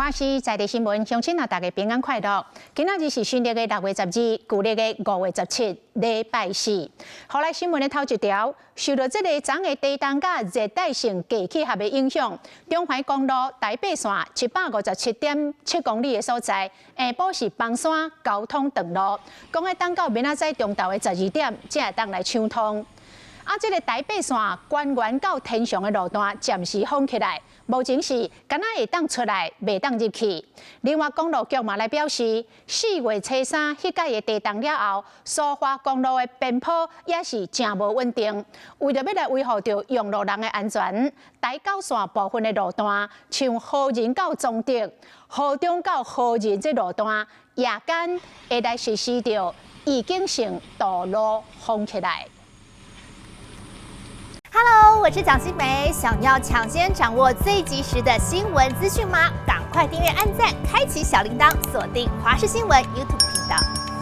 華視在地新聞，鄉親啊，大家平安快樂。今仔日是新曆的6月12，舊曆的5月17，禮拜四。予來新聞的頭一條，受著這个昨昏的低冬佮熱帶性低氣壓的影響，中環公路台八線757.7公里的所在，下晡是崩山交通斷路，講欲等到明仔載中晝的12點，才會當來暢通。啊，這个台八線關原到天祥的路段暫時封起來，目前是干焦會當出來，袂當入去。另外，公路局嘛來表示，4月初3彼擺的地動了後，蘇花公路的邊坡也是誠無穩定。為著欲來維護著用路人的安全，台九線部分的路段，像和仁到彰德、河中到和仁這路段，夜間會來實施著預警性道路封起來。 Hello，我是蔣新梅。想要搶先掌握最及時的新聞資訊嗎？趕快訂閱、按讚、開啟小鈴鐺，鎖定華視新聞 YouTube 頻道。